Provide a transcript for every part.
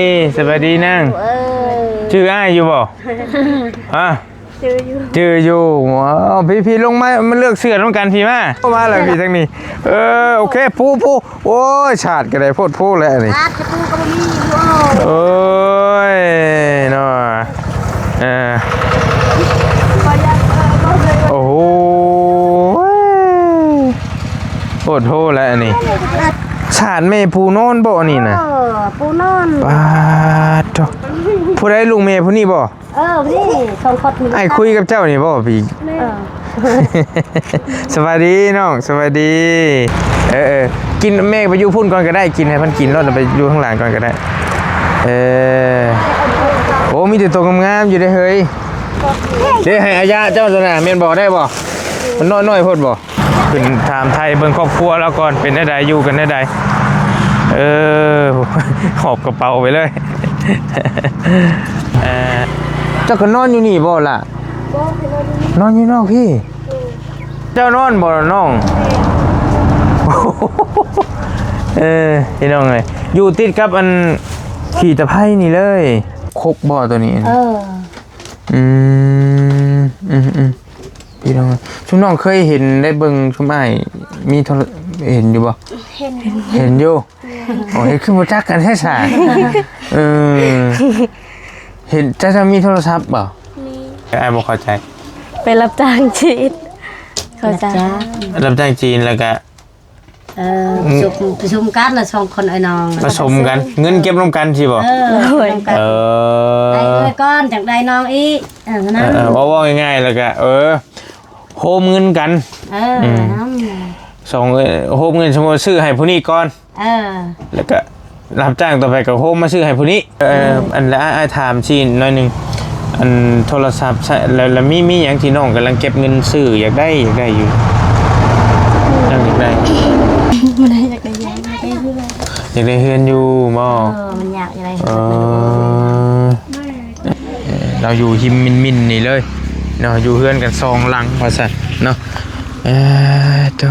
ເອີ ສະບາຍດີນາງ. ເອີ ຈື່ອ້າຍຢູ່ບໍ່? ຮະ? ຈື່ຢູ່ ຈື່ຢູ່. ເອົາ ພີ່ໆ ລົງມາ ມາເລືອກເສື້ອນຳກັນ ພີ່ມາ ເຂົ້າມາແລ້ວ ພີ່ທາງນີ້. ເອີ ໂອເຄ ປູ ປູ. ໂອ້ຍ ສາດກໍໄດ້ໂພດໂພແຫຼະນີ້. ສາດກະປູກໍບໍ່ມີຢູ່. ໂອ້ຍ ເນາະ ເອີ ໂອ້ໂຫ ໂພດໂພແຫຼະນີ້. ສາດແມ່ປູນອນບໍ່ນີ້ນະ? ເອີ ປູນອນ. ປາດໂທ້ ຜູ້ໃດ ລູກແມ່ຜູ້ນີ້ບໍ່? ເອີ ນີ້ສອງຄົນນີ້. ອ້າຍຄຸຍກັບເຈົ້ານີ້ບໍ່ພີ່? ເອີ ສະບາຍດີນ້ອງ ສະບາຍດີ. ເອີໆ ກິນ ແມ່ໄປຢູ່ພຸ້ນກ່ອນກໍໄດ້ ກິນໃຫ້ເພິ່ນກິນໂລດ ໄປຢູ່ຂ້າງຫຼັງກ່ອນກໍໄດ້. ເອີ ໂອ້ ມີແຕ່ໂຕງາມໆຢູ່ເດ້ເຮີ້ຍ. ເດ້ ໃຫ້ອາຍະເຈົ້າຕົວນະ ແມ່ນບໍ່? ໄດ້ບໍ່? ມັນນ້ອຍໆໂພດບໍ່? ຂຶ້ນຖາມໄທເບິ່ງຄອບຄົວລາວກ່ອນ ເປັນແນວໃດ ຢູ່ກັນແນວໃດ? ເອີ ຫອບກະເປົາໄປເລີຍ. ເອີ ເຈົ້າກໍນອນຢູ່ນີ້ບໍ່ລະ? ບໍ່ ຂ້ອຍນອນຢູ່ນີ້ ນອນຢູ່ນອກພີ້. ເຈົ້ານອນບໍ່ນ້ອງ? ເອີ ພີ່ນ້ອງເອີຍ ຢູ່ຕິດກັບອັນຂີ້ຕະໄພນີ້ເລີຍ. ຄົກບໍ່ໂຕນີ້? ເອີ ອືມ ອືມໆ ພີ່ນ້ອງ ຊຸມນ້ອງເຄີຍເຫັນໄດ້ເບິ່ງ ຊຸມອ້າຍມີໂທລະ ເຫັນຢູ່ບໍ່? ເຫັນ ເຫັນຢູ່. ໂອ້ຍ ຄືບໍ່ຈັກກັນແທ້ສາ. ເອີ ເຫັນ ເຈົ້າ ເຈົ້າມີໂທລະສັບບໍ່? ມີ. ອ້າຍບໍ່ເຂົ້າໃຈ. ໄປຮັບຈ້າງຈີນ ເຂົ້າໃຈ. ຮັບຈ້າງ ຮັບຈ້າງຈີນ ແລ້ວກະ ເອີ ປະຊຸມ ປະຊຸມກັນລະສອງຄົນອ້າຍນ້ອງ ປະສົມກັນ ເງິນເກັບນຳກັນຊີ້ບໍ່? ເອີ ເອີ ໄດ້ເອື້ອຍກ່ອນ ຈັ່ງໄດ້ນ້ອງອີກ. ເອີ ນັ້ນ ເອີ ເວົ້າ ເວົ້າງ່າຍໆ ແລ້ວກະ ເອີ ໂຮມເງິນກັນ. ເອີ ອືມ ສອງ ເອີ ໂຮມເງິນ ສົມມຸດຊື້ໃຫ້ຜູ້ນີ້ກ່ອນ ເອີ ແລ້ວກະ ຮັບຈ້າງຕໍ່ໄປກໍໂຮມມາຊື້ໃຫ້ຜູ້ນີ້. ເອີ ອັນລະ ອ້າຍ ອ້າຍຖາມຊີ້ໜ້ອຍໜຶ່ງ ອັນໂທລະສັບໃຊ້ ແລ້ວ ແລ້ວມີ ມີຫຍັງທີ່ນ້ອງກຳລັງເກັບເງິນຊື້ ຢາກໄດ້ ຢາກໄດ້ຢູ່? ຍັງຢາກໄດ້ ບໍ່ໄດ້ ຢາກໄດ້ເຮືອນ ຢາກໄດ້ເຮືອນ ຢາກໄດ້ເຮືອນຢູ່ບໍ່? ເອີ ມັນຢາກໄດ້ເຮືອນ. ເອີ ເອີ ລາວຢູ່ຮິມມິນໆນີ້ເລີຍເນາະ ຢູ່ເຮືອນກັນສອງຫຼັງວ່າຊັ້ນເນາະ. ເອີ ໂທ້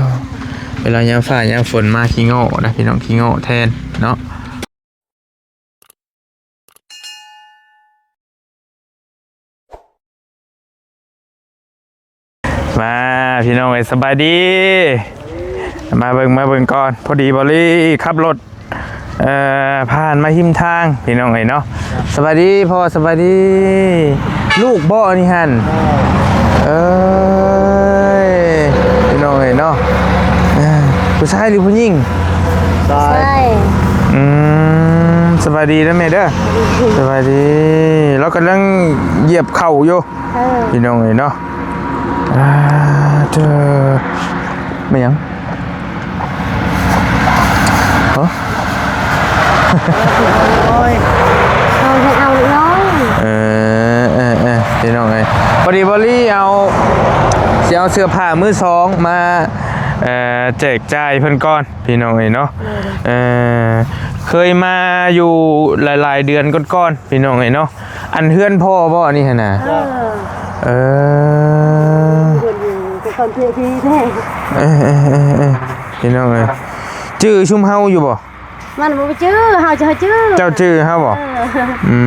ເວລາຍາມຟ້າຍາມຝົນມາຂີ້ເງາະນະ ພີ່ນ້ອງ ຂີ້ເງາະແທນເນາະ. ມາ ພີ່ນ້ອງເອີຍ ສະບາຍດີ. ມາເບິ່ງ ມາເບິ່ງກ່ອນ ພໍດີບ່າວລີຂັບລົດ ເອີ ຜ່ານມາຮິມທາງ ພີ່ນ້ອງເອີຍເນາະ. ສະບາຍດີພໍ່ ສະບາຍດີ. ລູກບໍ່ອັນນີ້ຫັ້ນ? ເອີຍ ພີ່ນ້ອງເອີຍເນາະ ເອີ ຜູ້ຊາຍຫຼືຜູ້ຍິງ? ຊາຍ. ອືມ ສະບາຍດີເດີແມ່ເດີ. ສະບາຍດີ. ລາວກຳລັງຢຽບເຂົ້າຢູ່ ເອີ ພີ່ນ້ອງເອີຍເນາະ. ອ່າ ເດີ ແມ່ນຫຍັງ? ຮະ? ໂອ້ຍ ເອົາໃຫ້ເອົານ້ອງ. ເອີ ເອີ ເອີ ພີ່ນ້ອງເອີຍ ພໍດີບ່າວລີເອົາ ຊິເອົາເສື້ອຜ້າມືສອງມາ ເອີ ແຈກຈ່າຍເພິ່ນກ່ອນ ພີ່ນ້ອງເອີຍເນາະ. ເອີ ເຄີຍມາຢູ່ຫຼາຍໆເດືອນກ່ອນໆ ພີ່ນ້ອງເອີຍເນາະ. ອັນເຮືອນພໍ່ບໍ່ອັນນີ້ຫັ້ນນະ? ເອີ ເອີ ເພິ່ນຢູ່ແຕ່ກ່ອນເພື່ອທີ່ແທ້. ເອີ ເອີ ເອີ ເອີ ພີ່ນ້ອງເອີຍ ຈື່ຊຸມເຮົາຢູ່ບໍ່? ມັນບໍ່ຈື່ ເຮົາຈະຈື່. ເຈົ້າຈື່ເຮົາບໍ່? ເອີ ອື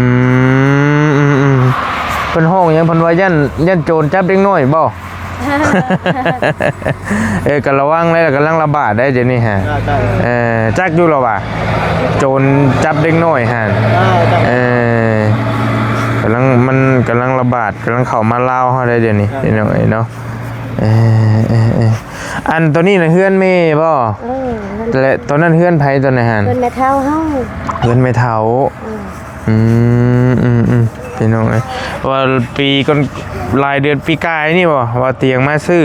ມ ອືມ ອືມ ເພິ່ນຮ້ອງຫຍັງ? ເພິ່ນວ່າຢ້ານ ຢ້ານໂຈນຈັບເດັກນ້ອຍບໍ່? ເອີ ກໍລະວັງເລີຍ ກຳລັງລະບາດໄດ໋ດຽວນີ້ຮະ. ເອີ ຈັກຢູ່ລະວ່າ ໂຈນຈັບເດັກນ້ອຍຫັ້ນ. ເອີ ກຳລັງ ມັນກຳລັງລະບາດ ກຳລັງເຂົ້າມາລາວເຮົາໄດ໋ດຽວນີ້ ພີ່ນ້ອງເອີຍເນາະ. ເອີ ເອີ ເອີ ອັນໂຕນີ້ນະເຮືອນແມ່ບໍ່? ເອີ ແລະ ໂຕນັ້ນເຮືອນໃຜໂຕນັ້ນຫັ້ນ? ເຮືອນແມ່ເຖົ້າເຮົາ. ເຮືອນແມ່ເຖົ້າ. ເອີ ອືມ ອືມ ອືມ ພີ່ນ້ອງເອີຍ ວ່າປີກ່ອນ ຫຼາຍເດືອນປີກາຍນີ້ບໍ່ ວ່າຕຽງມາຊື້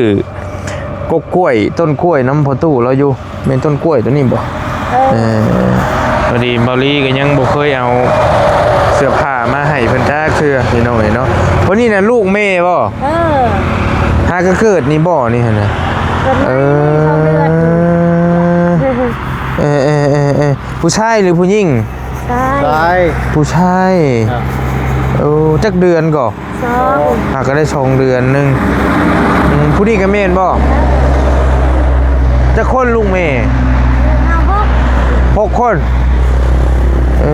ກົກກ້ວຍ ຕົ້ນກ້ວຍນຳພໍ່ຕູ້ລາວຢູ່ ແມ່ນຕົ້ນກ້ວຍໂຕນີ້ບໍ່? ເອີ ເອີ ພໍດີບ່າວລີກໍຍັງບໍ່ເຄີຍເອົາເສື້ອຜ້າມາໃຫ້ເພິ່ນຈັກເທື່ອ ພີ່ນ້ອງເອີຍເນາະ. ຄົນນີ້ນະລູກແມ່ບໍ່? ເອີ ຫາກໍເກີດນີ້ບໍ່ນີ້ຫັ້ນນະ? ເກີດໃໝ່ ເອີ ສອງເດືອນ. ເອີ ເອີ ເອີ ເອີ ຜູ້ຊາຍຫຼືຜູ້ຍິງ? ຊາຍ. ຊາຍ. ຜູ້ຊາຍ. ໂອ້ ຈັກເດືອນກໍ? ສອງ. ຫາກໍໄດ້ສອງເດືອນໜຶ່ງ. ອືມ ຜູ້ນີ້ກໍແມ່ນບໍ່? ຈັກຄົນລູກແມ່? ເຮົາຫົກ. ຫົກຄົນ. ເອີ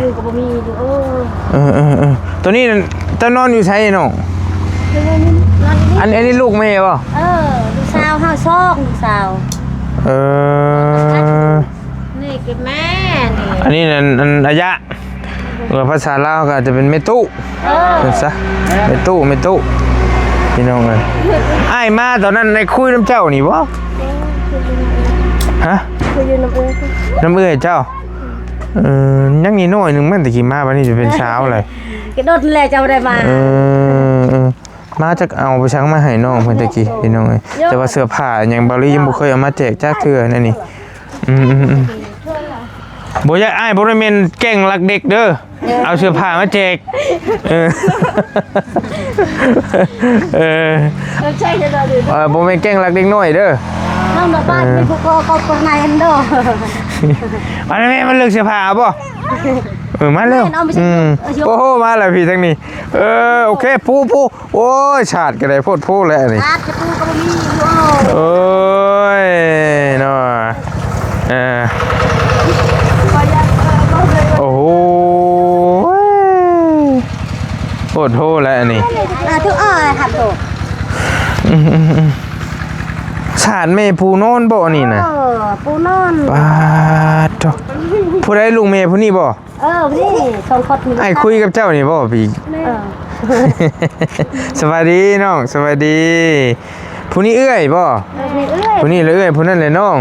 ຢູ່ກໍບໍ່ມີຢູ່ ເອີ ເອີໆໆ ໂຕນີ້ນັ້ນເຈົ້ານອນຢູ່ໃສນ້ອງ? ນອນຢູ່ນີ້ ອັນ ອັນນີ້ລູກແມ່ບໍ່? ເອີ ລູກສາວເຮົາສອງ ລູກສາວ ເອີ ນີ້ຄືແມ່ນີ້ ອັນນີ້ນັ້ນ ອັນ ອາຍະ ຫຼືວ່າພາສາລາວກໍອາດຈະເປັນແມ່ຕູ້ ເອີ ເອີ້ນຊະ ແມ່ຕູ້ ແມ່ຕູ້ ພີ່ນ້ອງເອີຍ. ອ້າຍມາຕອນນັ້ນໄດ້ຄຸຍນຳເຈົ້ານີ້ບໍ່? ຮະ? ຄືຢູ່ນຳເອື້ອຍ ນຳເອື້ອຍເຈົ້າ. ເອີ ຍັງນ້ອຍໆໜຶ່ງ ມັນແຕ່ກີ້ມາ ບັດນີ້ຈະເປັນສາວແລ້ວ ກະດົນແລ້ວເຈົ້າບໍ່ໄດ້ມາ. ເອີ ເອີ ມາຈັກເອົາໄປຊັກມາໃຫ້ນ້ອງເພິ່ນແຕ່ກີ້ ພີ່ນ້ອງເອີຍ. ແຕ່ວ່າເສື້ອຜ້າຫຍັງ ເບົາລີຍັງບໍ່ເຄີຍເອົາມາແຈກຈັກເທື່ອແນວນີ້. ອືມໆໆ ບໍ່ຢາກ ອ້າຍບໍ່ໄດ້ແມ່ນແກ້ງລັກເດັກເດີ ເອົາເສື້ອຜ້າມາແຈກ. ເອີ ເອີ ເອີ ບໍ່ແມ່ນແກ້ງລັກເດັກນ້ອຍເດີ. ນ້ອງດອກບານ ເອີ ມີຜູ້ກໍກໍປານໃນອັນດອກ ອັນນັ້ນແມ່ນມັນເລືອກເສື້ອຜ້າເອົາບໍ່? ເອີ ມາແລ້ວ ແມ່ນເອົາໄປ ອືມ ເອີ ໂອ້ໂຫ ມາແລ້ວພີ່ທາງນີ້. ເອີ ໂອເຄ ປູ ປູ ໂອ້ຍ ສາດກໍໄດ້ໂພດໂພແຫຼະນີ້ ສາດກະປູກໍບໍ່ມີຢູ່. ໂອ້ຍ ເນາະ ເອີ ໂອ້ໂຫ ໂພດໂພແຫຼະນີ້ ອ່າ ຖືເອົາໃຫ້ຮັບໂຕ ອືມໆໆ ສາດແມ່ປູນອນບໍ່ນີ້ນະ? ເອີ ປູນອນ. ປາດໂທ້ ຜູ້ໃດ ລູກແມ່ຜູ້ນີ້ບໍ່? ເອີ ນີ້ສອງຄົນນີ້ ອ້າຍຄຸຍກັບເຈົ້ານີ້ບໍ່ພີ່? ເອີ ສະບາຍດີນ້ອງ ສະບາຍດີ. ຜູ້ນີ້ເອື້ອຍບໍ່? ເອີ ນີ້ເອື້ອຍ ຜູ້ນີ້ລະເອື້ອຍ ຜູ້ນັ້ນລະນ້ອງ.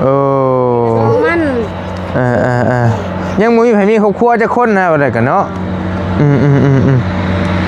ເອີ ໂອ້ ມັນ ເອີໆໆ ຍັງບໍ່ມີໃຜມີຄອບຄົວຈັກຄົນນະ ວ່າໄດ້ກັນເນາະ. ອືມໆໆ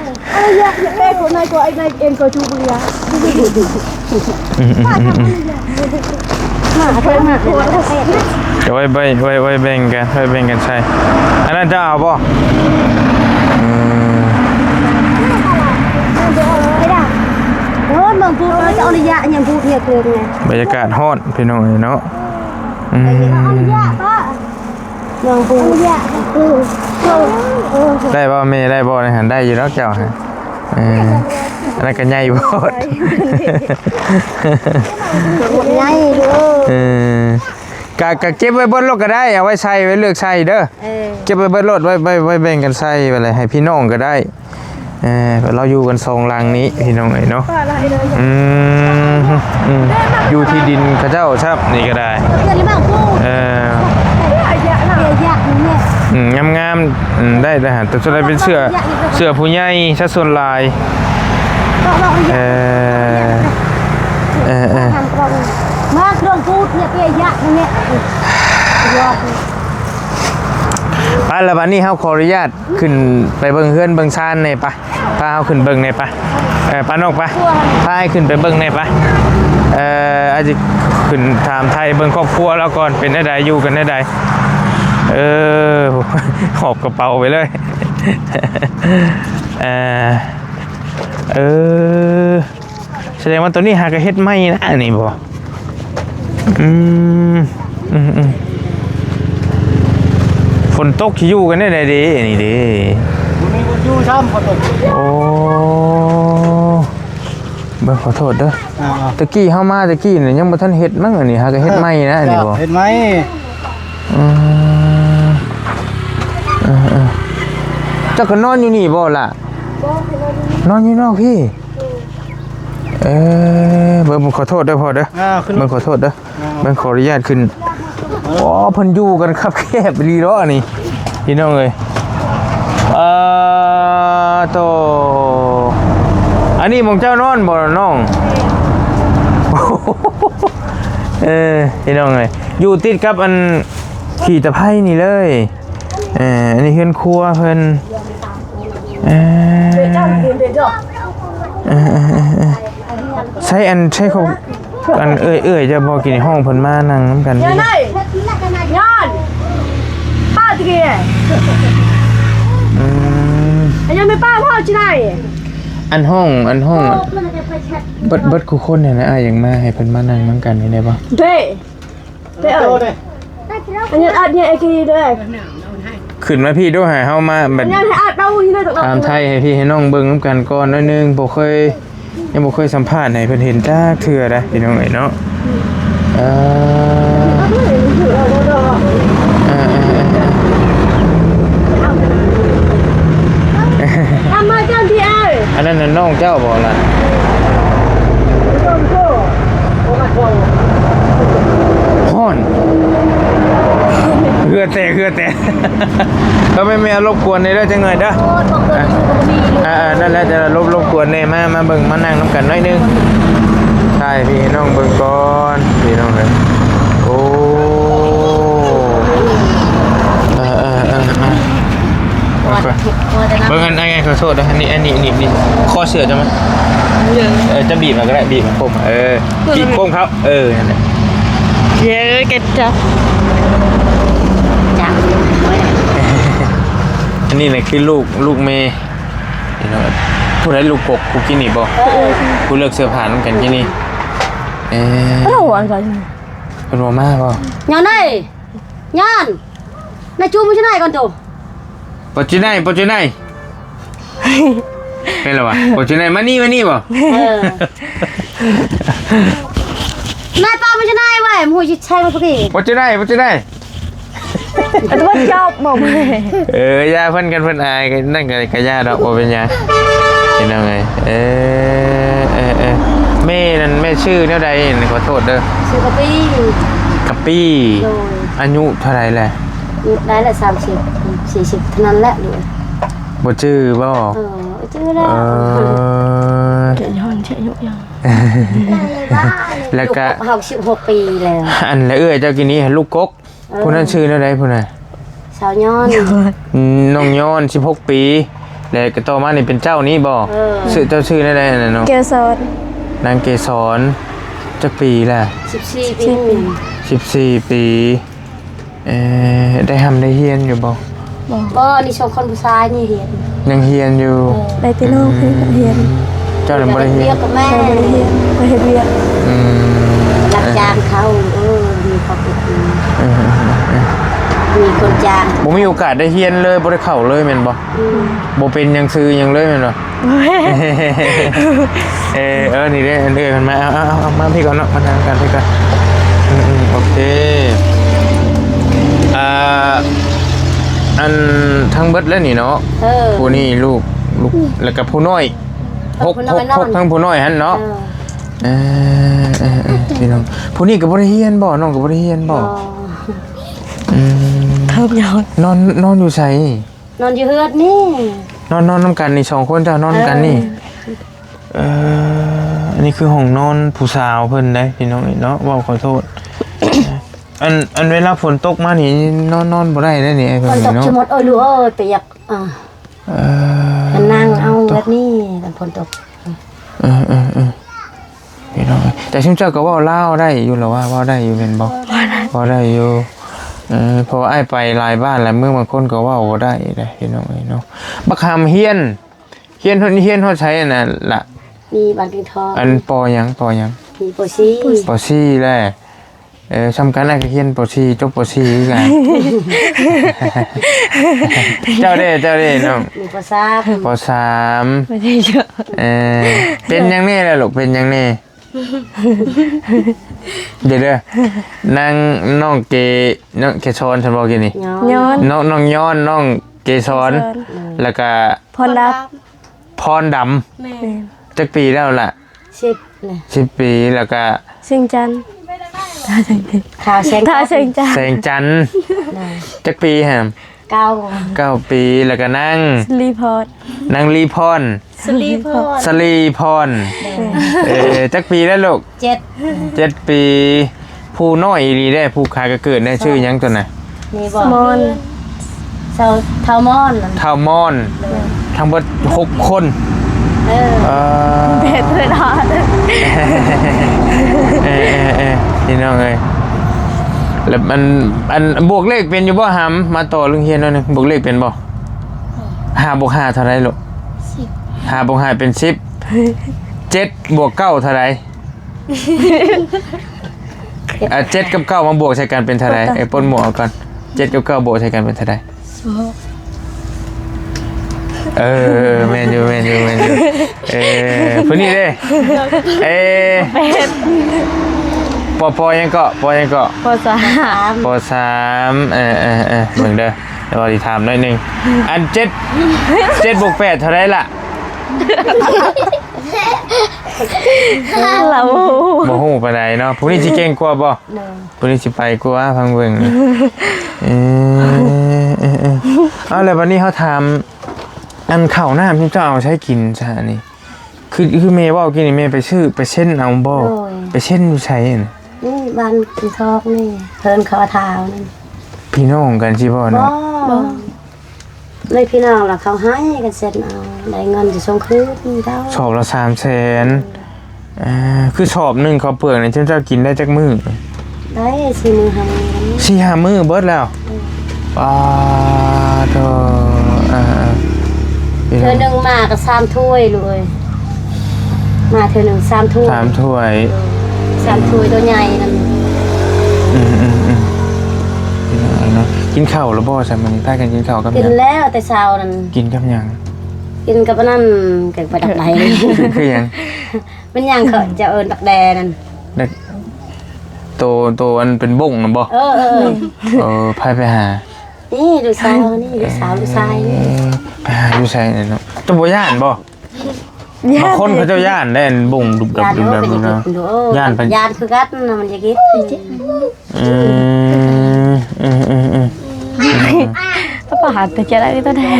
ອືມໆໆໆ ມາເອົາມາ ເອົາໄວ້ ໄວ້ ໄວ້ແບ່ງກັນ ໄວ້ແບ່ງກັນໃສ່. ອັນນັ້ນເຈົ້າເອົາບໍ່? ອືມ ໂອ້ຍ ເບິ່ງພູດ ເຈົ້າເອົາໄລຍະຫຍັງພູດເຮັດເລີຍນະ. ບັນຍາກາດຮ້ອນພີ່ນ້ອງເອີຍເນາະ. ອືມ ເອົາໄລຍະປ້າ ເບິ່ງພູດ ໄດ້ບໍ່ແມ່? ໄດ້ບໍ່ໃນຫັ້ນ? ໄດ້ຢູ່ດອກເຈົ້າຫັ້ນ. ເອີ ອັນນັ້ນກໍໃຫຍ່ໂພດ ໃຫຍ່ເດີ. ເອີ ກະ ກະເກັບໄວ້ເບິດໂລດກໍໄດ້ ເອົາໄວ້ໃສ່ ໄວ້ເລືອກໃສ່ເດີ. ເອີ ເກັບໄວ້ເບິດໂລດ ໄວ້ ໄວ້ ໄວ້ແບ່ງກັນໃສ່ໄວ້ແຫຼະ ໃຫ້ພີ່ນ້ອງກໍໄດ້. ເອີ ເພາະລາວຢູ່ກັນສອງຫຼັງນີ້ພີ່ນ້ອງເອີຍເນາະ. ອືມ ອືມ ຢູ່ທີ່ດິນເຂົາເຈົ້າຊ້ຳນີ້ກໍໄດ້. ເອີ ອືມ ງາມໆ ອືມ ໄດ້ ໄດ້ຫາ ແຕ່ສ່ວນໃຫຍ່ເປັນເສື້ອ ເສື້ອຜູ້ໃຫຍ່ຊະສ່ວນຫຼາຍ. ເອີ ເອີ ເອີ ມາເຄື່ອງພູດເນຍ ເປຍະເນຍ. ໄປລະ ບັດນີ້ເຮົາຂໍອະນຸຍາດຂຶ້ນໄປເບິ່ງເຮືອນເບິ່ງຊານແດ່ປະ. ພາເຮົາຂຶ້ນເບິ່ງແດ່ປະ. ເອີ ປະນ້ອງປະ ພາອ້າຍຂຶ້ນໄປເບິ່ງແດ່ປະ. ເອີ ອາດຈະຂຶ້ນຖາມໄທເບິ່ງຄອບຄົວລາວກ່ອນ ເປັນແນວໃດ ຢູ່ກັນແນວໃດ. ເອີ ຫອບກະເປົາໄປເລີຍ. ເອີ ເອີ ສະແດງວ່າໂຕນີ້ຫາກະເຮັດໃໝ່ນະ ອັນນີ້ບໍ່? ອືມ ອືມ ອືມ ຝົນຕົກຊິຢູ່ກັນແນວໃດເດ ອັນນີ້ເດ. ບໍ່ມີຄົນຢູ່ຊ້ຳ ຝົນຕົກ. ໂອ້ ເບິ່ງ ຂໍໂທດເດີ. ອ່າໆ ຕະກີ້ເຮົາມາຕະກີ້ນີ້ຍັງບໍ່ທັນເຮັດມັ້ງ ອັນນີ້ຫາກະເຮັດໃໝ່ນະ ອັນນີ້ບໍ່? ເຮັດໃໝ່. ອືມ ເອີໆ ເຈົ້າກໍນອນຢູ່ນີ້ບໍ່ລະ? ບໍ່ ຂ້ອຍນອນຢູ່ນີ້ ນອນຢູ່ນອກພີ້. ເອີ ເບິ່ງ ເບິ່ງ ຂໍໂທດເດີພໍ່ເດີ. ອ່າ ເບິ່ງ ຂໍໂທດເດີ. ອ່າ ເບິ່ງ ຂໍອະນຸຍາດຂຶ້ນ. ອໍ ເພິ່ນຢູ່ກັນຄັບແຄບອີ່ຫຼີເນາະ ອັນນີ້ ພີ່ນ້ອງເອີຍ. ເອີ ໂຕ ອັນນີ້ໝ່ອງເຈົ້ານອນບໍ່ນ້ອງ? ເອີ ພີ່ນ້ອງເອີຍ ຢູ່ຕິດກັບອັນ ຂີ້ຕະໄພນີ້ເລີຍ. ເອີ ອັນນີ້ເຮືອນຄົວເພິ່ນ. ເອີ ເອີ ໃຊ້ອັນ ໃຊ້ເຂົາ ອັນເອື້ອຍໆ ເຈົ້າບໍ່ ກີ້ນີ້ ຮ້ອງເພິ່ນມານັ່ງນຳກັນ. ອືມ ອັນຮ້ອງ ອັນຮ້ອງ ເບິດ ເບິດຄູ່ຄົນຫັ້ນນະ ອ້າຍຢາກມາໃຫ້ເພິ່ນມານັ່ງນຳກັນນີ້ໄດ້ບໍ່? ເດ້ ໄປເອີຍ ອັນນີ້ອັດນີ້ໄອ້ກີເດີ. ຂຶ້ນມາພີ້ດູ ໃຫ້ເຮົາມາແບບ ອັນນີ້ໃຫ້ອັດເອົາຢູ່ເດີ ຖາມໄທໃຫ້ພີ່ໃຫ້ນ້ອງເບິ່ງນຳກັນກ່ອນໜ້ອຍໜຶ່ງ. ບໍ່ເຄີຍ ຍັງບໍ່ເຄີຍສຳພາດໃຫ້ເພິ່ນເຫັນຈັກເທື່ອໃດ໋ ພີ່ນ້ອງເອີຍເນາະ. ເອີ ເອີໆໆໆ ທຳມາຈັນທີ່ອ້າຍ ອັນນັ້ນນະ ນ້ອງເຈົ້າບໍ່ລະ? ຮ້ອນ ເຫື່ອແຕກ ເຫື່ອແຕກ. ກໍແມ່ນ ແມ່ລົບກວນແດ່ເດີ ຈັກໜ້ອຍເດີ. ເອີໆ ນັ້ນແຫຼະ ຈະລົບ ລົບກວນແດ່. ມາ ມາເບິ່ງ ມານັ່ງນຳກັນໜ້ອຍໜຶ່ງ ຖ່າຍໃຫ້ພີ່ໃຫ້ນ້ອງເບິ່ງກ່ອນ ພີ່ນ້ອງເອີຍ. ໂອ້ ເອີໆໆໆ ເບິ່ງອັນ ອັນນີ້ ຂໍໂທດເດີ ອັນນີ້ ອັນນີ້ ນີ້ ນີ້ ຄໍເສື້ອຈະມາ ເອີ ຈະບີບມາກໍໄດ້ ບີບມາຄົມ ເອີ ບີບຄົມເຂົາ ເອີ ນັ້ນແຫຼະ. ເອີ ເກັດຈັບ ຈັບ ອັນນີ້ແຫຼະຄືລູກ ລູກແມ່ ພີ່ນ້ອງ. ຜູ້ໃດລູກກົກ ຜູ້ກີ້ນີ້ບໍ່? ເອີ ຜູ້ເລືອກເສື້ອຜ້ານຳກັນກີ້ນີ້. ເອີ ເພິ່ນບໍ່ມາບໍ່? ຍ້ອນໃດ? ຍ້ອນ ນາຍຈູມາຊິໄດ້ກ່ອນໂຕ. ປະຈິໄນ ປະຈິໄນ ແມ່ນລະວະ? ປະຈິໄນ ມານີ້ ມານີ້ບໍ່? ເອີ ນາຍປ້າມາຊິໄດ້ເວີຍ ໝູຊິໃຊ້ມາພະກີ ປະຈິໄນ ປະຈິໄນ ອັນວ່າຈອບບໍ່? ເອີ ຢ່າເພິ່ນ ກັນເພິ່ນອາຍ ກັນນັ້ນກໍ ກໍຢ່າດອກ ບໍ່ເປັນຫຍັງ ພີ່ນ້ອງເອີຍ. ເອີ ເອີ ເອີ ແມ່ນັ້ນ ແມ່ຊື່ແນວໃດ? ຂໍໂທດເດີ ຊື່ກະປີ້ ກະປີ້. ໂດຍ ອາຍຸເທົ່າໃດແຫຼະ? ອາຍຸໄດ້ລະ ສາມສິບ ສີ່ສິບເທົ່ານັ້ນແຫຼະ. ບໍ່ຈື່ບໍ່? ເອີ ຈື່ແລ້ວ ເອີ ຈະຍ້ອນຈະຍຸຍັງ ແລ້ວກະ ເຮົາສິບຫົກປີແລ້ວ. ອັນ ແລະເອື້ອຍເຈົ້າກີ້ນີ້ລູກກົກ. ເອີ ຜູ້ນັ້ນຊື່ແນວໃດຜູ້ນັ້ນ? ສາວຍ້ອນ ອືມ ນ້ອງຍ້ອນ ສິບຫົກປີ. ແລ້ວກໍຕໍ່ມານີ້ເປັນເຈົ້ານີ້ບໍ່? ເອີ ຊື່ ເຈົ້າຊື່ແນວໃດຫັ້ນນະເນາະ? ເກສອນ. ນາງເກສອນ ຈັກປີລະ? ສິບສີ່ປີ. ສິບສີ່ປີ. ເອີ ໄດ້ຮ່ຳໄດ້ຮຽນຢູ່ບໍ່? ບໍ່ ບໍ່ ນີ້ສອງຄົນຜູ້ຊາຍນີ້ຮຽນ ຍັງຮຽນຢູ່. ເອີ ໄດ້ແຕ່ນ້ອງ ອືມ ຮຽນ. ເຈົ້ານັ້ນບໍ່ໄດ້ຮຽນ? ໄປເຮັດວຽກກັບແມ່ ບໍ່ໄດ້ຮຽນ ໄປເຮັດວຽກ. ອືມ ຮັບຈ້າງເຂົາ. ເອີ ມີຄອບຄົວ ເອີ ເອີ ເອີ ເອີ ມີຄົນຈ້າງ. ບໍ່ມີໂອກາດໄດ້ຮຽນເລີຍ ບໍ່ໄດ້ເຂົ້າເລີຍແມ່ນບໍ່? ອືມ ບໍ່ເປັນຫຍັງຊື່ຫຍັງເລີຍແມ່ນບໍ່? ເອີ ເອີ ນີ້ເດ້ ອັນເອື້ອຍເພິ່ນມາ. ເອົາ ເອົາ ເອົາ ເອົາ ມາພີ້ກ່ອນເນາະ ມານັ່ງກັນພີ້ກ່ອນ. ອືມ ອືມ ໂອເຄ. ອ່າ ອັນທັງເບິດແລ້ວນີ້ເນາະ? ເອີ ຜູ້ນີ້ລູກ ລູກ ແລ້ວກໍຜູ້ນ້ອຍ ຫົກ ຫົກ ຫົກ ທັງຜູ້ນ້ອຍຫັ້ນເນາະ? ເອີ ເອີ ເອີ ເອີ ພີ່ນ້ອງ. ຜູ້ນີ້ກໍບໍ່ໄດ້ຮຽນບໍ່? ນ້ອງກໍບໍ່ໄດ້ຮຽນບໍ່? ບໍ່. ອືມ ເທີມຍາວ. ນອນ ນອນຢູ່ໃສ? ນອນຢູ່ເຮືອນນີ້ ນອນ ນອນນຳກັນນີ້ ສອງຄົນເຈົ້ານອນນຳກັນນີ້. ເອີ ເອີ ອັນນີ້ຄືຫ້ອງນອນຜູ້ສາວເພິ່ນເດ້ ພີ່ນ້ອງເອີຍເນາະ ເວົ້າຂໍໂທດ. ອັນ ອັນເວລາຝົນຕົກມານີ້ ນອນ ນອນບໍ່ໄດ້ເດ້ນີ້ ອ້າຍເພິ່ນເນາະ. ຝົນຕົກຊະໝົດ ໂອ້ຍ ລູກເອີຍ ປຽກ. ອ່າ ເອີ ມານັ່ງເອົາແບບນີ້ ຕອນຝົນຕົກ. ເອີ ເອີ ເອີ ພີ່ນ້ອງເອີຍ ແຕ່ຊຸມເຈົ້າກໍເວົ້າລາວໄດ້ຢູ່ລະວ່າ ເວົ້າໄດ້ຢູ່ແມ່ນບໍ່? ເວົ້າໄດ້ ເວົ້າໄດ້ຢູ່. ເອີ ເພາະວ່າອ້າຍໄປຫຼາຍບ້ານຫຼາຍເມືອງ ບາງຄົນກໍເວົ້າບໍ່ໄດ້ເດ້ ພີ່ນ້ອງເອີຍເນາະ. ບັກຫຳຮຽນ ຮຽນຮອດ ຮຽນຮອດໃສຫັ້ນນະລະ? ມີບ້ານປິງທອງ. ອັນ ປໍຫຍັງ ປໍຫຍັງ? ມີປໍສີ່ ປໍສີ່ແຫຼະ. ເອີ ສ່ຳກັນ ອ້າຍກໍຮຽນປໍສີ່ ຈົບປໍສີ່ຄືກັນ. ເຈົ້າເດ້ ເຈົ້າເດ້ນ້ອງ? ມີປໍສາມ ປໍສາມ. ເອີ ເປັນຫຍັງແດ່ລະລູກ ເປັນຫຍັງແດ່? ເດີ ເດີ ນາງ ນ້ອງເກ ນ້ອງເກສອນ ຊັ້ນບໍ່ກີ້ນີ້? ຍອນ ຍອນ ນ້ອງ ນ້ອງຍອນ ນ້ອງເກສອນ ເກສອນ ແລ້ວກະ ພອນດຳ ພອນດຳ. ແມ່ນ ຈັກປີແລ້ວລະ? ສິບ ສິບປີ. ແລ້ວກະ ແສງຈັນ ທ້າວແສງຈັນ ທ້າວແສງຈັນ ແສງຈັນ. ຈັກປີຫັ້ນ? ເກົ້າ ເກົ້າປີ. ແລ້ວກະນາງ ສະລີພອນ ນາງລີພອນ ສະລີພອນ ສະລີພອນ. ເອີ ຈັກປີແລ້ວລູກ? ເຈັດ ເຈັດປີ. ຜູ້ນ້ອຍອີ່ຫຼີເດ້ ຜູ້ຂາກະເກີດເດ້ ຊື່ຫຍັງຕົວນະ? ນີ້ບໍ່? ມອນ ເຖົ້າ ເຖົ້າມອນ ເຖົ້າມອນ. ທັງເບິດຫົກຄົນ. ເອີ ເອີ ເອີ ພີ່ນ້ອງເອີຍ. ແລ້ວອັນ ອັນບວກເລກເປັນຢູ່ບໍ່ຫຳ? ມາຕໍ່ເລື່ອງຮຽນໜ້ອຍໜຶ່ງ ບວກເລກເປັນບໍ່? ຫ້າບວກຫ້າເທົ່າໃດລູກ? ສິບ ຫ້າບວກຫ້າເປັນສິບ. ເຈັດບວກເກົ້າເທົ່າໃດ? ອ່າ ເຈັດກັບເກົ້າມາບວກໃສ່ກັນເປັນເທົ່າໃດ? ເອີ ປົດໝວກເອົາກ່ອນ ເຈັດກັບເກົ້າບວກໃສ່ກັນເປັນເທົ່າໃດ? ສິບຫົກ. ເອີ ແມ່ນຢູ່ ແມ່ນຢູ່ ແມ່ນຢູ່. ເອີ ຜູ້ນີ້ເດ້ ເອີ ປ ປ ຫຍັງເກາະ ປ ຫຍັງເກາະ? ປ ສາມ ປ ສາມ. ເອີ ເອີ ເອີ ເບິ່ງເດີ ດຽວວ່າຊິຖາມໜ້ອຍໜຶ່ງ. ອັນເຈັດ ເຈັດບວກແປດເທົ່າໃດລະ? ລາວບໍ່ຮູ້ ບໍ່ຮູ້ປານໃດເນາະ. ຜູ້ນີ້ຊິເກັ່ງກວ່າບໍ່? ໂດຍ ຜູ້ນີ້ຊິໄປກວ່າ ຟັງເບິ່ງ. ເອີ ເອີ ເອີ ເອີ ເອົາ ແລ້ວບັດນີ້ເຮົາຖາມ ອັນເຂົ້ານ້ຳທີ່ເຈົ້າເອົາໃຊ້ກິນຊະນີ້ ຄື ຄືແມ່ເວົ້າກີ້ນີ້ ແມ່ໄປຊື້ ໄປເຊັນເອົາບໍ່? ໂດຍ ໄປເຊັນຢູ່ໃສຫັ້ນ? ນີ້ບ້ານກິນທອກນີ້ ເພິ່ນເຂົາເອົາທ້າວນັ້ນ. ພີ່ນ້ອງກັນຊິບໍ່ເນາະ? ບໍ່ ບໍ່ ໃນພີ່ນ້ອງລະເຂົາໃຫ້ກັນເຊັນເອົາ ໄດ້ເງິນຈະສົ່ງຄືນເຈົ້າ. ສອບລະສາມແສນ. ອ່າ ຄືສອບໜຶ່ງເຂົ້າເປືອກນີ້ ເຈົ້າ ເຈົ້າກິນໄດ້ຈັກມື້? ໄດ້ສີ່ມື້ຫ້າມື້. ສີ່ຫ້າມື້ເບິດແລ້ວ? ເອີ ປາໂທ. ອ່າ ເທື່ອໜຶ່ງມາກໍສາມຖ້ວຍລູກເອີຍ ມາເທື່ອໜຶ່ງສາມຖ້ວຍ. ສາມຖ້ວຍ. ເອີ ສາມຖ້ວຍ ໂຕໃຫຍ່ນັ້ນ. ອືມ ອືມ ອືມ ກິນເຂົ້າແລ້ວບໍ່? ຊະມື້ນີ້ພາກັນກິນເຂົ້າກັບຫຍັງ? ກິນແລ້ວແຕ່ເຊົ້ານັ້ນ. ກິນກັບຫຍັງ? ກິນກັບອັນນັ້ນ ກັບປາດັກແດ້. ຄື ຄືຫຍັງ? ແມ່ນຫຍັງເຂົາເຈົ້າເອີ້ນດັກແດ້ນັ້ນ? ດັກ ໂຕ ໂຕອັນເປັນບົ້ງນະບໍ່? ເອີ ເອີ ເອີ ໃຜໄປຫາ? ນີ້ລູກສາວນີ້ ລູກສາວ ລູກຊາຍນີ້. ເອີ ໄປຫາຢູ່ໃສເນາະ? ເຈົ້າບໍ່ຢ້ານບໍ່? ຢ້ານ ບາງຄົນເຂົາເຈົ້າຢ້ານໄດ໋ ອັນບົ້ງດຸບດັບ ຢ້ານ ດຸບດັບ ເອີ ເນາະ. ຢ້ານໄປ ຢ້ານຄືກັນນະ ມັນຢາກກິນ. ອືມ ອືມ ອືມ ອືມ ອືມ ປະຫານແຕ່ຈະໄດ້ຕົວແທ້.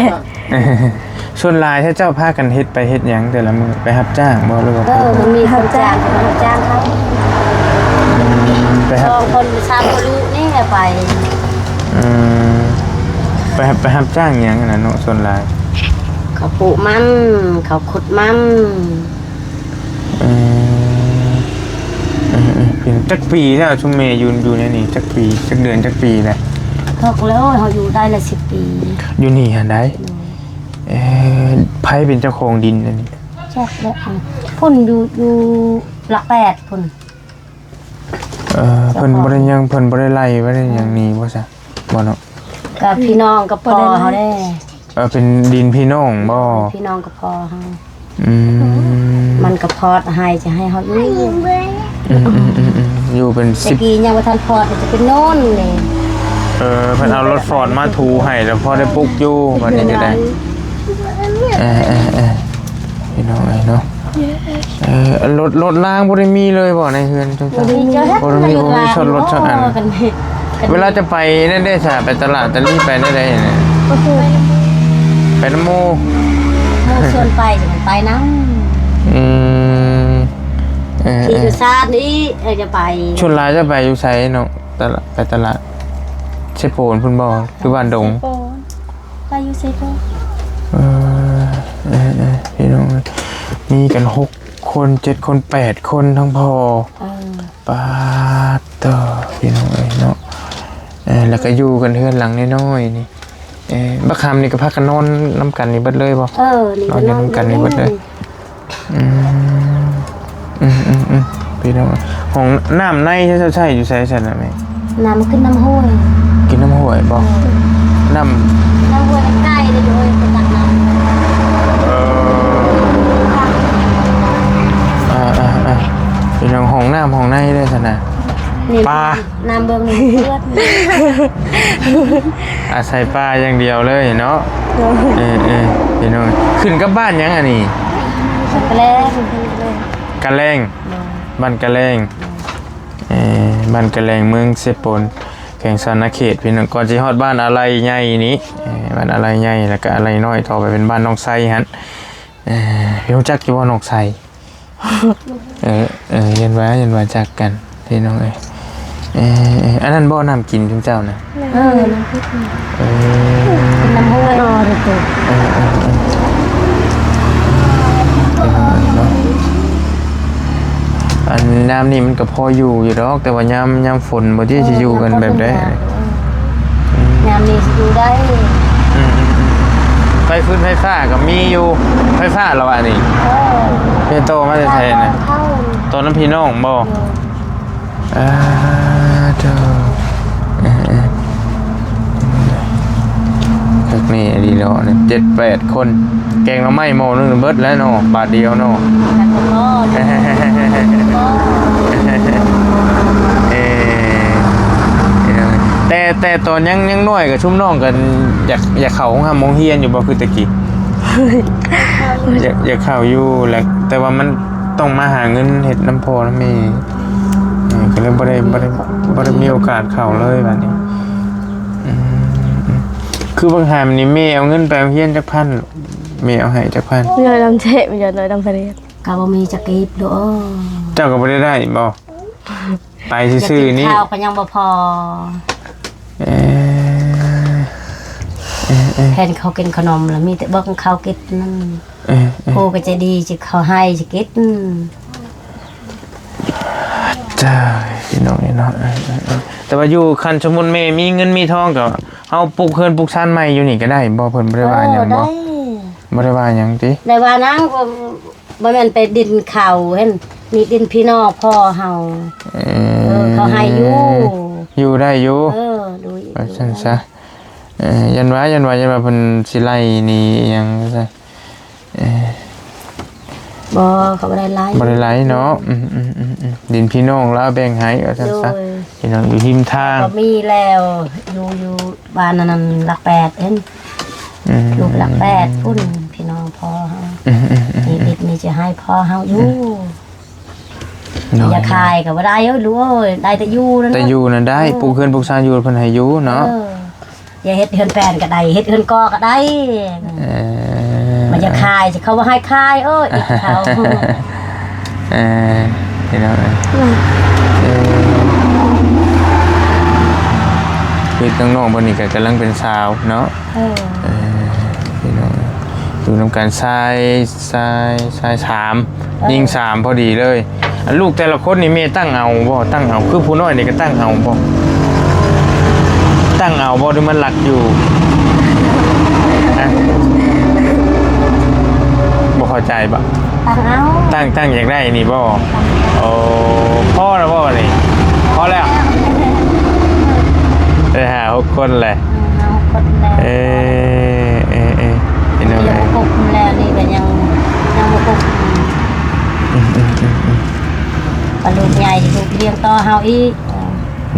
ສ່ວນຫຼາຍເຈົ້າພາກັນເຮັດ ໄປເຮັດຫຍັງແຕ່ລະມື້? ໄປຮັບຈ້າງບໍ່ ຫຼືວ່າ? ເອີ ມັນມີຄົນຈ້າງ ຮັບຈ້າງເຂົາ. ອືມ ໄປຮັບ ສອງຄົນ ສາມຄົນລູກນີ້ແຫຼະໄປ. ອືມ ໄປຮັບ ໄປຮັບຈ້າງຫຍັງຫັ້ນນະເນາະ ສ່ວນຫຼາຍ? ເຂົາປູກມັນ ເຂົາຂຸດມັນ. ເອີ ເອີ ເອີ ເປັນຈັກປີແລ້ວຊຸມແມ່ຢູ່ ຢູ່ໃນນີ້ ຈັກປີ ຈັກເດືອນ ຈັກປີແລ້ວ? ເຮົາກໍແລ້ວ ເຮົາຢູ່ໄດ້ລະສິບປີ ຢູ່ນີ້ຫັ້ນໃດ. ໂດຍ ເອີ ໃຜເປັນເຈົ້າຂອງດິນອັນນີ້? ຈັກແຫຼະ ພຸ້ນຢູ່ ຢູ່ຫຼັກແປດພຸ້ນ. ເອີ ເຈົ້າຂອງ ເພິ່ນບໍ່ໄດ້ຫຍັງ ເພິ່ນບໍ່ໄດ້ໄລ່ ບໍ່ໄດ້ຫຍັງ ອືມ ນີ້ບໍ່ຊະ? ບໍ່ເນາະ ກໍພີ່ນ້ອງກັບພໍ່ເຮົາແຫຼະ. ເອີ ເປັນດິນພີ່ນ້ອງບໍ່? ເອີ ພີ່ນ້ອງກັບພໍ່ເຮົາ. ອືມ ມັນກໍພອດໃຫ້ ຈະໃຫ້ເຮົາຢູ່ ອືມໆໆໆ ຢູ່ເປັນສິບ ແຕ່ກີ້ຍັງບໍ່ທັນພອດ ຈະເປັນໂນນນີ້. ເອີ ເພິ່ນເອົາລົດຟອດມາຖູໃຫ້ ແລ້ວພໍໄດ້ປຸກຢູ່ ບັດນີ້ກໍໄດ້. ເອີໆໆ ພີ່ນ້ອງເອີຍເນາະ. ເອີ ລົດ ລົດລາງບໍ່ໄດ້ມີເລີຍບໍ່ໃນເຮືອນເຈົ້າ? ບໍ່ໄດ້ມີ ບໍ່ໄດ້ມີ ບໍ່ມີ ບໍ່ມີ ບໍ່ມີ ບໍ່ມີ ລົດ ລົດ ລົດ ອັນ ເວລາຈະໄປນັ້ນເດ້ຊະ ໄປຕະຫຼາດຕະລີ ໄປແນວໃດນະ? ໄປນຳໝູ່ ໝູ່ຊວນໄປ ຈະໄປນຳ. ອືມ ເອີ ທີ່ສຸສານນີ້ ເອີ ຈະໄປ. ສ່ວນຫຼາຍຈະໄປຢູ່ໃສເນາະ? ຕະຫຼາດ ໄປຕະຫຼາດເຊໂປນພຸ້ນບໍ່ ຫຼືບ້ານດົງ? ເຊໂປນ ໄປຢູ່ເຊໂປນ. ເອີ ເອີ ເອີ ພີ່ນ້ອງເອີຍ ມີກັນຫົກຄົນ ເຈັດຄົນ ແປດຄົນ ທັງພໍ່. ເອີ ປາດໂທ້ ພີ່ນ້ອງເອີຍເນາະ. ເອີ ແລ້ວກໍຢູ່ກັນເຮືອນຫຼັງນ້ອຍໆນີ້. ເອີ ບັກຄຳນີ້ກໍພາກັນນອນນຳກັນນີ້ເບິດເລີຍບໍ່? ເອີ ນີ້ ນອນຢູ່ນຳກັນນີ້ເບິດເລີຍ. ອືມ ອືມໆໆ ພີ່ນ້ອງ ຫ້ອງນ້ຳໃນເຈົ້າໃຊ້ຢູ່ໃສຊັ້ນນະແມ່? ນ້ຳຂຶ້ນນ້ຳຫ້ວຍ ຂຶ້ນນ້ຳຫ້ວຍບໍ່? ເອີ ນ້ຳ ນ້ຳຫ້ວຍມັນໄກເດ້ ໂອ້ຍ ໄປຕັກນ້ຳ. ເອີ ອ່າໆໆ ພີ່ນ້ອງ ຫ້ອງນ້ຳຫ້ອງໃນເດ້ຊັ້ນນະ. ນີ້ ປາ ນ້ຳເບິ່ງນີ້ເປື້ອນ ອາໄສປາຢ່າງດຽວເລີຍເນາະ. ເອີໆ ພີ່ນ້ອງ ຂຶ້ນກັບບ້ານຫຍັງອັນນີ້? ກະແລງ ກະແລງ ໂດຍ ບ້ານກະແລງ ໂດຍ ເອີ ບ້ານກະແລງ ເມືອງເຊໂປນ ແຂວງສະຫວັນນະເຂດ ພີ່ນ້ອງ. ກ່ອນຊິຮອດບ້ານອາໄລໃຫຍ່ນີ້ ເອີ ບ້ານອາໄລໃຫຍ່ ແລ້ວກະອາໄລນ້ອຍ ຕໍ່ໄປເປັນບ້ານໜອງໄຊຫັ້ນ. ເອີ ຮູ້ຈັກຢູ່ບໍ່ໜອງໄຊ? ເອີ ເອີ ຢ້ານວ່າ ຢ້ານວ່າຈັກກັນພີ່ນ້ອງເອີຍ. ເອີ ເອີ ອັນນັ້ນບໍ່ນ້ຳກິນຊຸມເຈົ້ານະ? ເອີ ນ້ຳກິນ ເອີ ນ້ຳຫ້ວຍ ເອີ ເອີ ເອີ ເນາະ. ອັນຍາມນີ້ມັນກໍພໍຢູ່ຢູ່ດອກ ແຕ່ວ່າຍາມ ຍາມຝົນບໍ່ຕິ ເອີ ຊິຢູ່ກັນແບບໃດ? ຍາມຝົນ ຍາມນີ້ຊິຢູ່ໄດ້. ອືມ ອືມ ອືມ ໄຟ ຟືນໄຟຟ້າກໍມີຢູ່ ໄຟຟ້າລະວະນີ້. ເອີ ເປັນຕໍ່ມາແຕ່ໃສນະ? ຕໍ່ນຳພີ່ນ້ອງບໍ່? ໂດຍ ອ່າ ໂທ້ ເອີ ເອີ ຄັກແນ່ອີ່ຫຼີເນາະ ເຈັດແປດຄົນ ແກງໜໍ່ໄມ້ໝໍ້ໜຶ່ງເບິດແລ້ວເນາະ ບາດດຽວເນາະ. ເອີ ແຕ່ ແຕ່ຕອນຍັງ ຍັງນ້ອຍກໍຊຸມນ້ອງກັນ ຢາກ ຢາກເຂົ້າໂຮງຮ່ຳໂຮງຮຽນຢູ່ບໍ່ ຄືແຕ່ກີ້? ຢາກ ຢາກເຂົ້າຢູ່ແຫຼະ ແຕ່ວ່າມັນຕ້ອງມາຫາເງິນເຮັດນຳພໍ່ນຳແມ່ ເອີ ກໍເລີຍບໍ່ໄດ້ ບໍ່ໄດ້ ບໍ່ໄດ້ມີໂອກາດເຂົ້າເລີຍບາດນີ້. ອືມ ອືມ ຄືບັກຫາມນີ້ ແມ່ເອົາເງິນໄປໂຮງຮຽນຈັກພັນ? ແມ່ເອົາໃຫ້ຈັກພັນ? ມີນ້ອຍນຳແທ້ ມີນ້ອຍນຳປະເທດ ກໍບໍ່ມີຈັກກີບດອກ. ເຈົ້າກໍບໍ່ໄດ້ໄດ້ບໍ່? ໄປຊື່ໆນີ້ ຢາກກິນເຂົ້າກໍຍັງບໍ່ພໍ. ເອີ ເອີ ເອີ ແທນເຂົາກິນຂະໜົມລະມີແຕ່ເບິ່ງເຂົາກິນນັ້ນ. ເອີ ເອີ ຜູ້ກໍໃຈດີ ຊິເຂົາໃຫ້ຊິກິນ. ຈ້າ ພີ່ນ້ອງເອີຍເນາະ ເອີ ເອີ ເອີ ແຕ່ວ່າຢູ່ ຄັນສົມມຸດແມ່ມີເງິນມີທອງ ກໍເຮົາປຸກເຮືອນປຸກຊານໃໝ່ຢູ່ນີ້ກໍໄດ້ບໍ່? ເພິ່ນບໍ່ໄດ້ວ່າຫຍັງບໍ່? ເອີ ໄດ້ ບໍ່ໄດ້ວ່າຫຍັງຕິ? ໄດ້ວ່ານາງ ບໍ່ແມ່ນໄປດິນເຂົາຫັ້ນ ນີ້ດິນພີ່ນ້ອງພໍ່ເຮົາ. ເອີ ເອີ ເຂົາໃຫ້ຢູ່ ຢູ່ໄດ້ຢູ່. ເອີ ໂດຍ ວ່າຊັ້ນຊະ. ເອີ ຢ້ານວ່າ ຢ້ານວ່າ ຢ້ານວ່າເພິ່ນຊິໄລ່ໜີຫຍັງຊະ. ເອີ ບໍ່ ເຂົາບໍ່ໄດ້ໄລ່ ບໍ່ໄດ້ໄລ່ເນາະ. ອືມໆໆໆ ດິນພີ່ນ້ອງລາວແບ່ງໃຫ້ວ່າຊັ້ນຊະ. ໂດຍ ພີ່ນ້ອງຢູ່ຮິມທາງ ກໍມີແລ້ວ ຢູ່ ຢູ່ ບ້ານອັນນັ້ນຫຼັກແປດເຫັນ. ອືມ ຢູ່ຫຼັກແປດພຸ້ນ ພີ່ນ້ອງພໍ່ເຮົາ. ອືມໆໆໆ ນີ້ດິນນີ້ຈະໃຫ້ພໍ່ເຮົາຢູ່. ອືມ ໂດຍ ຢາກຂາຍກໍບໍ່ໄດ້ເອີຍລູກເອີຍ ໄດ້ແຕ່ຢູ່ນັ້ນ ແຕ່ຢູ່ນັ້ນໄດ້. ເອີ ປຸກເຮືອນປຸກຊານຢູ່ ເພິ່ນໃຫ້ຢູ່ເນາະ. ເອີ ຢາກເຮັດເຮືອນແປນກໍໄດ້ ເຮັດເຮືອນກໍກໍໄດ້. ເອີ ມັນຢາກຂາຍ ເຂົາບໍ່ໃຫ້ຂາຍເອີຍ ອີກເຂົາ. ເອີ ພີ່ນ້ອງເອີຍ ອືມ ເອີ ຄືນ້ອງໆ ເພິ່ນນີ້ກໍກຳລັງເປັນສາວເນາະ. ເອີ ເອີ ພີ່ນ້ອງ ຢູ່ນຳກັນຊາຍ ຊາຍ ຊາຍສາມ ເອີ ຍິງສາມພໍດີເລີຍ. ອັນລູກແຕ່ລະຄົນນີ້ແມ່ຕັ້ງເອົາບໍ່? ຕັ້ງເອົາ ຄືຜູ້ນ້ອຍນີ້ກໍຕັ້ງເອົາບໍ່? ຕັ້ງເອົາບໍ່ ຫຼືມັນລັກຢູ່? ຮະ? ບໍ່ເຂົ້າໃຈບໍ່? ຕັ້ງເອົາ ຕັ້ງ ຕັ້ງຢາກໄດ້ນີ້ບໍ່? ໂອ້ ພໍແລ້ວບໍ່ບັດນີ້? ພໍແລ້ວ ໄດ້ຫ້າຫົກຄົນແຫຼະ. ເອີ ຫ້າຫົກຄົນແລ້ວ. ເອີ ເອີ ເອີ ພີ່ນ້ອງເອີຍ ຍັງບໍ່ຄົບແລ້ວ ນີ້ກໍຍັງ ຍັງບໍ່ຄົບ. ອືມ ອືມ ອືມ ອືມ ກໍລູກໃຫຍ່ ລູກລ້ຽງຕໍ່ເຮົາອີກ.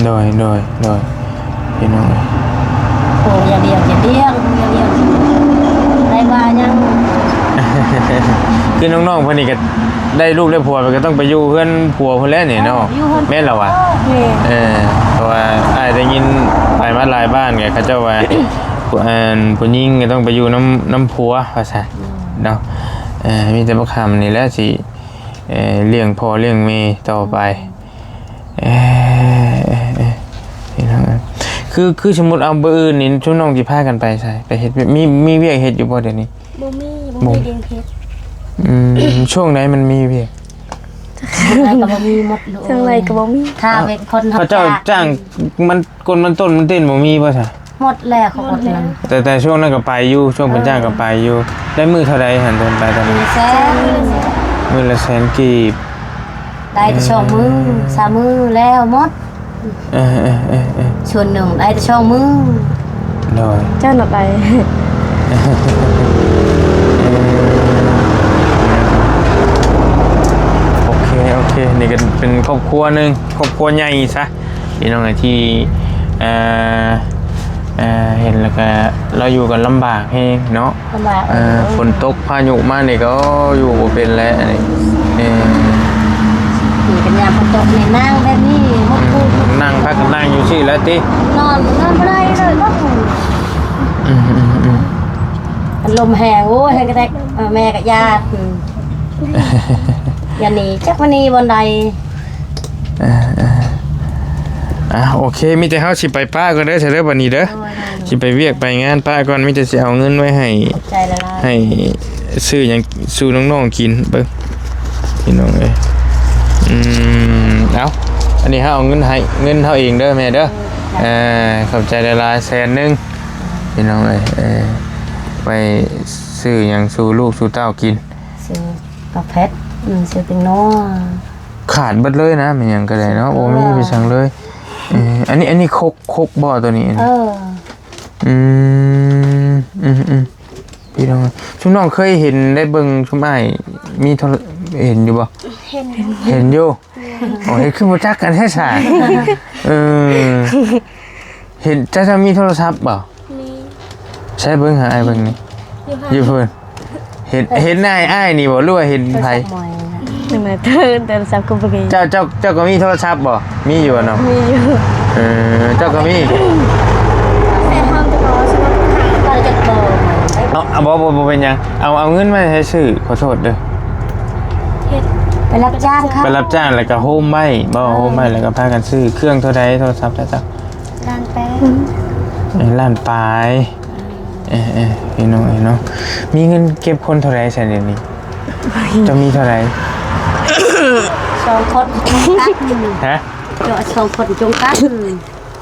ໂດຍ ໂດຍ ໂດຍ ພີ່ນ້ອງເອີຍ ໂອ້ ຢ່າລ້ຽງ ຢ່າລ້ຽງ ຢ່າລ້ຽງ ໄດ້ວ່າຍັງ ຄືນ້ອງໆເພິ່ນນີ້ກໍໄດ້ລູກໄດ້ຜົວ ເພິ່ນກໍຕ້ອງໄປຢູ່ເຮືອນຜົວພຸ້ນແຫຼະນີ້ເນາະ. ເອີ ຢູ່ເຮືອນ ແມ່ນລະວະ? ເອີ ແມ່ນ. ເອີ ເພາະວ່າອ້າຍໄດ້ຍິນໄປມາຫຼາຍບ້ານ ເຂົາເຈົ້າວ່າ ອັນຜູ້ຍິງກໍຕ້ອງໄປຢູ່ນຳ ນຳຜົວວ່າຊັ້ນເນາະ. ເອີ ມີແຕ່ບັກຫຳນີ້ແຫຼະຊິ ເອີ ລ້ຽງພໍ່ລ້ຽງແມ່ຕໍ່ໄປ. ເອີ ພີ່ນ້ອງເອີຍ ຄື ຄືສົມມຸດເອົາມື້ອື່ນນີ້ ຊຸມນ້ອງຊິພາກັນໄປໃສ? ໄປເຮັດວຽກ ມີ ມີວຽກເຮັດຢູ່ບໍ່ດຽວນີ້? ບໍ່ມີ ບໍ່ມີວຽກເຮັດ. ອືມ ຊ່ວງໃດມັນມີວຽກ? ຊ່ວງໃດກໍບໍ່ມີໝົດລູກ ຊ່ວງໃດກໍບໍ່ມີ. ຖ້າເປັນຄົນ ເຂົາເຈົ້າຈ້າງ ມັນ ກົ້ນມັນຕົ້ນມັນເຕັ້ນບໍ່ມີບໍ່ຊະ? ໝົດແລ້ວ ເຂົາໝົດແລ້ວ. ແຕ່ ແຕ່ຊ່ວງນັ້ນກໍໄປຢູ່ ຊ່ວງເພິ່ນຈ້າງກໍໄປຢູ່. ເອີ ໄດ້ມື້ເທົ່າໃດຫັ້ນ ເພິ່ນໄປຕອນນັ້ນ? ມື້ລະແສນ ມື້ລະແສນກີບ. ໄດ້ແຕ່ສອງມື້ ເອີ ສາມມື້ແລ້ວໝົດ. ເອີ ເອີ ເອີ ເອີ ສ່ວນໜຶ່ງໄດ້ແຕ່ສອງມື້. ໂດຍ ເຈົ້ານະໄປ. ເອີ ໂອເຄ ໂອເຄ ນີ້ກໍເປັນຄອບຄົວໜຶ່ງ ຄອບຄົວໃຫຍ່ຊະ ພີ່ນ້ອງເອີຍ ທີ່ ເອີ ເອີ ເຫັນແລ້ວກໍລາວຢູ່ກັນລຳບາກແຮງເນາະ. ລຳບາກ ເອີ ເອີ ຝົນຕົກພາຍຸມານີ້ກໍ ໂອ້ ຢູ່ບໍ່ເປັນແລ້ວອັນນີ້. ເອີ ນີ້ກັນຍາມຝົນຕົກນີ້ນັ່ງແບບນີ້ໝົດ ອືມ ຜູ້ນັ່ງ ພາກັນນັ່ງຢູ່ຊີ້ແຫຼະຕິ ນອນ ນອນບໍ່ໄດ້ເລີຍ. ອືມ ອືມ ອືມ ລົມແຮງ ໂອ້ຍ ແຮງກະແດກ ເອີ ແມ່ກໍຢ້ານ ອືມ ຢ່າໜີ ຈັກມາໜີບ່ອນໃດ. ເອີ ເອີ ອ່າ ໂອເຄ ມີແຕ່ເຮົາຊິໄປປະກ່ອນເດີ ເດີ ບັດນີ້ເດີ ໂດຍ ໂດຍ ຊິໄປວຽກໄປງານປະກ່ອນ ມີແຕ່ຊິເອົາເງິນໄວ້ໃຫ້ ຂອບໃຈຫຼາຍໆ ໃຫ້ຊື້ຫຍັງສູ່ນ້ອງໆກິນເບິ່ງ ພີ່ນ້ອງເອີຍ. ອືມ ເອົາ ອັນນີ້ເຮົາເອົາເງິນໃຫ້ ເງິນເຮົາເອງເດີແມ່ເດີ. ໂດຍ ເອີ ຂອບໃຈຫຼາຍໆ ແສນໜຶ່ງ ພີ່ນ້ອງເອີຍ ເອີ ໄວ້ຊື້ຫຍັງສູ່ລູກສູ່ເຕົ້າກິນ ຊື້ປາເຜັດ ອືມ ຊື້ແປ້ງນົວ. ຂາດເບິດເລີຍນະ ແມ່ນຫຍັງກໍໄດ້ເນາະ ບໍ່ມີໄປສັງເລີຍ. ເອີ ອັນນີ້ ອັນນີ້ຄົກ ຄົກບໍ່ໂຕນີ້? ເອີ ອືມ ອືມ ອືມ ພີ່ນ້ອງ ຊຸມນ້ອງເຄີຍເຫັນໄດ້ເບິ່ງ ຊຸມອ້າຍມີໂທລະ ເຫັນຢູ່ບໍ່? ເຫັນ ເຫັນຢູ່. ໂອ້ ເຮັດຄືບໍ່ຈັກກັນແທ້ຊະ. ເອີ ເຫັນ ເຈົ້າ ເຈົ້າມີໂທລະສັບບໍ່? ມີ. ໃຊ້ເບິ່ງ ໃຫ້ອ້າຍເບິ່ງນີ້ ຢູ່ຫັ້ນ ຢູ່ພຸ້ນ. ເຫັນ ເຫັນອ້າຍ ອ້າຍນີ້ບໍ່ ຫຼືວ່າເຫັນໃຜ? ໂທລະສັບໝອຍນະ ໂທລະສັບກໍບໍ່ມີ. ເຈົ້າ ເຈົ້າ ເຈົ້າກໍມີໂທລະສັບບໍ່? ມີຢູ່ເນາະ ມີຢູ່. ເອີ ເຈົ້າກໍມີ. ເອົາ ບໍ່ ບໍ່ ບໍ່ເປັນຫຍັງ ເອົາ ເອົາເງິນມາໃຫ້ຊື້ ຂໍໂທດເດີ. ເຮັດ ໄປຮັບຈ້າງເຂົາ ໄປຮັບຈ້າງແລ້ວກໍໂຮມໄວ້ບໍ່? ເອີ ໂຮມໄວ້ແລ້ວກໍພາກັນຊື້. ເຄື່ອງເທົ່າໃດ ໂທລະສັບເຈົ້າ? ລ້ານແປດ. ເອີ ລ້ານປາຍ. ເອີ ເອີ ເອີ ພີ່ນ້ອງເອີຍເນາະ ມີເງິນເກັບຄົນເທົ່າໃດຊັ້ນດຽວນີ້? ເຈົ້າມີເທົ່າໃດ? ສອງຄົນຈົງກັນ. ຮະ? ເຈາະສອງຄົນຈົງກັນ.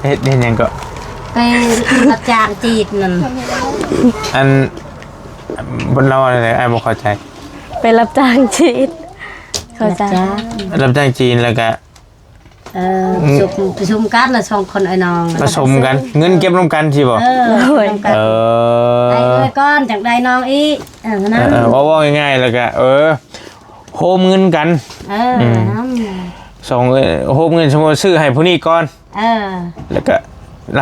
ເຮັດ ເຮັດຫຍັງເກາະ? ໄປຮັບຈ້າງຈີດນັ້ນ. ອັນ ລາວວ່າແນວໃດ? ອ້າຍບໍ່ເຂົ້າໃຈ. ໄປຮັບຈ້າງຈີດ. ເຂົ້າໃຈ. ຮັບຈ້າງ ຮັບຈ້າງຈີນແລ້ວກະ ເອີ ອືມ ປະຊຸມ ປະຊຸມກັນລະສອງຄົນອ້າຍນ້ອງ ປະສົມກັນ ເງິນເກັບນຳກັນຊີ້ບໍ່? ເອີ ໂດຍ ປະຊຸມກັນ ເອີ ໄດ້ເອື້ອຍກ່ອນ ຈັ່ງໄດ້ນ້ອງອີກ. ເອີ ນັ້ນ ເອີ ເວົ້າ ເວົ້າງ່າຍໆ ແລ້ວກະ ເອີ ໂຮມເງິນກັນ. ເອີ ອືມ ສອງ ເອີ ໂຮມເງິນ ສົມມຸດຊື້ໃຫ້ຜູ້ນີ້ກ່ອນ ເອີ ແລ້ວກະ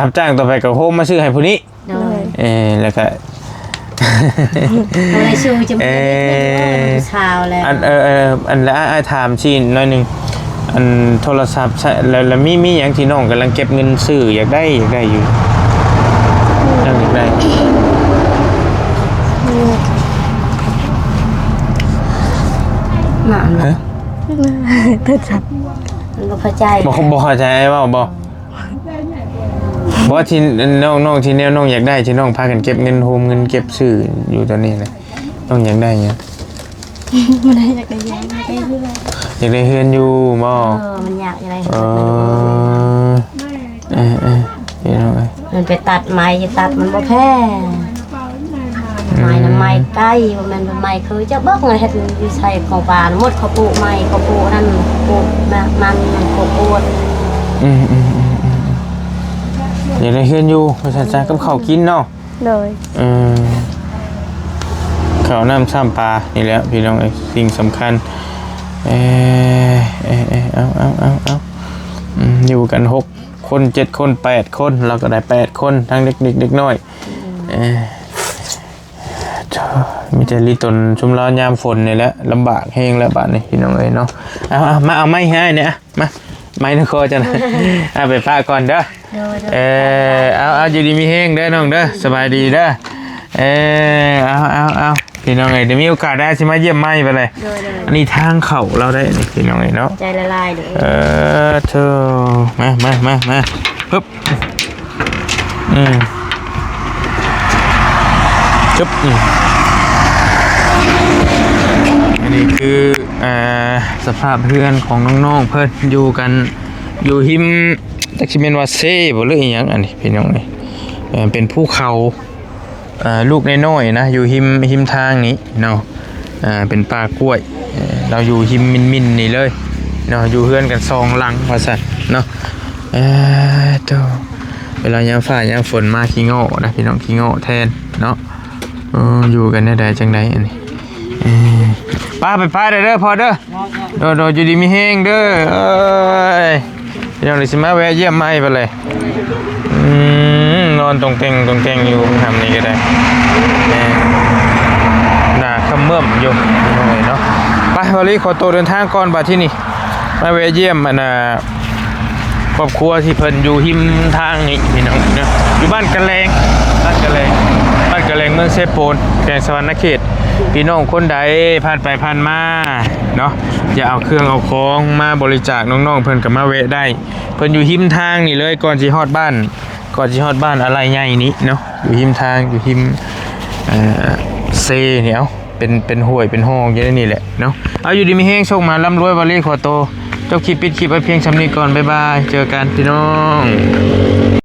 ຮັບຈ້າງຕໍ່ໄປກໍໂຮມມາຊື້ໃຫ້ຜູ້ນີ້. ໂດຍ ເອີ ແລ້ວກະ ກໍເລີຍຊູ້ຈະມີ ເອີ ເອີ ຜູ້ສາວແລ້ວ ອັນ ເອີ ເອີ ອັນ ລະ ອ້າຍ ອ້າຍຖາມຊີ້ໜ້ອຍໜຶ່ງ ອັນໂທລະສັບໃຊ້ ລະ ລະມີ ມີຫຍັງທີ່ນ້ອງກຳລັງເກັບເງິນຊື້ ຢາກໄດ້ ຢາກໄດ້ຢູ່? ນ້ອງຢາກໄດ້ ນັ້ນ ຮະ? ໂທລະສັບ ບໍ່ເຂົ້າໃຈ ບໍ່ ບໍ່ເຂົ້າໃຈອ້າຍເວົ້າບໍ່? ບໍ່ ທີ່ນ້ອງ ນ້ອງ ທີ່ແນວນ້ອງຢາກໄດ້ ທີ່ນ້ອງພາກັນເກັບເງິນ ໂຮມເງິນເກັບຊື້ຢູ່ຕອນນີ້ນະ. ນ້ອງຢາກໄດ້ຫຍັງ? ບໍ່ໄດ້ຢາກໄດ້ເຮືອນ ຢາກໄດ້ເຮືອນ ຢາກໄດ້ເຮືອນຢູ່ບໍ່? ເອີ ມັນຢາກ ຢາກໄດ້ເຮືອນ ເອີ ເອີ ເອີ ພີ່ນ້ອງເອີຍ ມັນໄປຕັດໄມ້ ຕັດມັນບໍ່ແພງ ໄມ້ນຳໄມ້ໄກ້ ບໍ່ແມ່ນວ່າໄມ້ຄືເຈົ້າເບິ່ງເຮັດຢູ່ໃສຂອງປ່າ ໝົດເຂົາປູກໄມ້ ເຂົາປູກນັ້ນ ປູກນະ ມັນ ເຂົາປູກ ອືມໆໆໆ ຢາກໄດ້ເຮືອນຢູ່ ວ່າຊັ້ນຊະ ກັບເຂົ້າກິນເນາະ. ໂດຍ ເອີ ເຂົ້ານ້ຳຊ້ຳປານີ້ແຫຼະພີ່ນ້ອງເອີຍ ສິ່ງສຳຄັນ ເອີ ເອີ ເອີ ເອົາ ເອົາ ເອົາ ເອົາ ອືມ ຢູ່ກັນຫົກຄົນ ເຈັດຄົນ ແປດຄົນ ລາວກໍໄດ້ແປດຄົນ ທັງເດັກໆເດັກນ້ອຍ ອືມ ເອີ ໂທ້ ມີແຕ່ລີຕົນຊຸມລາວຍາມຝົນນີ້ແຫຼະ ລຳບາກແຮງແລ້ວບາດນີ້ພີ່ນ້ອງເອີຍເນາະ ເອົາ ເອົາ ມາເອົາໄມ້ໃຫ້ອ້າຍແດ່ ມາ ໄມ້ນະຂໍຈັ່ງ ເອົາໄປຝາກກ່ອນເດີ ໂດຍ ໂດຍ ເອີ ເອົາ ເອົາ ຢູ່ດີມີແຮງເດີນ້ອງເດີ ສະບາຍດີເດີ ເອີ ເອົາ ເອົາ ເອົາ ພີ່ນ້ອງເອີຍ ດຽວມີໂອກາດໄດ້ຊິມາຢ້ຽມໃໝ່ໄປເລີຍ ໂດຍ ໂດຍ ອັນນີ້ທາງເຂົ້າລາວໄດ້ນີ້ພີ່ນ້ອງເອີຍເນາະ ໃຈລະລາຍເດີ ເອີ ໂທ້ ມາ ມາ ມາ ມາ ປຶບ ອືມ ປຶບ ອືມ ອັນນີ້ຄື ອ່າ ສະພາບເຮືອນຂອງນ້ອງໆເພິ່ນ ຢູ່ກັນ ຢູ່ຮິມ ຈັກຊິແມ່ນວ່າເຊບໍ່ ຫຼືອີ່ຫຍັງອັນນີ້ພີ່ນ້ອງເອີຍ ເປັນພູເຂົາ ເອີ ລູກນ້ອຍໆນະ ຢູ່ຮິມ ຮິມທາງນີ້ເນາະ ເປັນປ່າກ້ວຍ ເອີ ລາວຢູ່ຮິມມິນໆນີ້ເລີຍເນາະ ຢູ່ເຮືອນກັນສອງຫຼັງວ່າຊັ້ນເນາະ ເອີ ໂທ້ ເວລາຍາມຟ້າຍາມຝົນມາຂີ້ເງາະນະ ພີ່ນ້ອງ ຂີ້ເງາະແທນເນາະ ເອີ ຢູ່ກັນແນວໃດຈັ່ງໃດອັນນີ້ ເອີ ໄປ ໄປ ໄປເດີພໍ່ເດີ ໂດຍ ໂດຍ ຢູ່ດີມີແຮງເດີ ເອີຍ ພີ່ນ້ອງ ດຽວຊິມາແວະຢ້ຽມໃໝ່ໄປເລີຍ ອືມ ນອນຕົງເຕັງຕົງເຕັງຢູ່ຄ່ຳນີ້ກໍໄດ້ ແມ່ນ ໜ້າຄະເໝິ້ມຢູ່ ພີ່ນ້ອງເອີຍເນາະ ໄປ ວາລີຂໍໂຕເດີນທາງກ່ອນບາດທີນີ້ ມາແວະຢ້ຽມ ອັນນ່າ ຄອບຄົວທີ່ເພິ່ນຢູ່ຮິມທາງນີ້ພີ່ນ້ອງເນາະ ຢູ່ບ້ານກະແລງ ບ້ານກະແລງ ບ້ານກະແລງ ເມືອງເຊໂປນ ແຂວງສະຫວັນນະເຂດ ພີ່ນ້ອງຄົນໃດຜ່ານໄປຜ່ານມາເນາະ ຢາກເອົາເຄື່ອງເອົາຂອງມາບໍລິຈາກນ້ອງໆ ເພິ່ນກໍມາແວະໄດ້ ເພິ່ນຢູ່ຮິມທາງນີ້ເລີຍ ກ່ອນຊິຮອດບ້ານ ກ່ອນຊິຮອດບ້ານອາໄລໃຫຍ່ນີ້ເນາະ ຢູ່ຮິມທາງ ຢູ່ຮິມ ເອີ ເຊນີ້ ເອົາ ເປັນ ເປັນຫ້ວຍເປັນຮ່ອງຢູ່ໃນນີ້ແຫຼະເນາະ ເອົາ ຢູ່ດີມີແຮງ ໂຊກໝານ ລ່ຳລວຍ ວາລີຂໍໂຕ ຈົບຄລິບ ປິດຄລິບໄວ້ພຽງຊ່ຳນີ້ກ່ອນ ບາຍບາຍ ເຈີກັນພີ່ນ້ອງ.